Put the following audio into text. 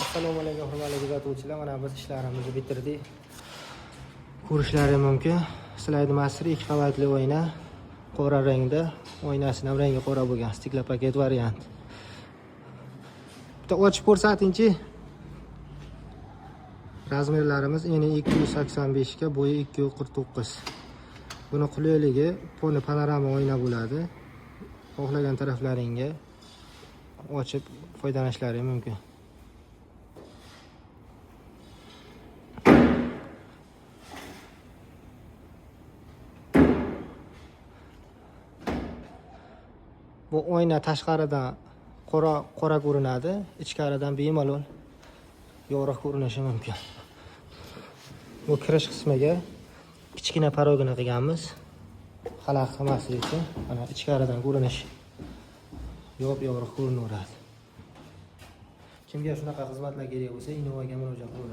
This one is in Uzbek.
Assalomu alaykum, hurmatli kuzatuvchilar. Mana biz ishlarimizni bitirdik. Ko'rishlari mumkin. Slayd master 2 qavatli oyna, qora rangda, oynasini ham rangi qora bo'lgan, stiklopaket variant. Bitta ochib ko'rsatingchi. Razmerlarimiz eni 285 ga, bo'yi 249. Buni qulayligi poni panorama oyna bo'ladi. Xohlagan taraflaringga ochib foydalanishlari mumkin. Bu oyna tashqaridan qora qora ko'rinadi, ichkaridan bemalol yorug' ko'rinishi mumkin. Bu kirish qismiga kichkina porogini qilganmiz. Xalaqit qilmaslik uchun mana ichkaridan ko'rinish yop yorug' ko'rinaveradi. Kimga shunaqa xizmatlar kerak bo'lsa, Innovaga murojaat qilaveradi.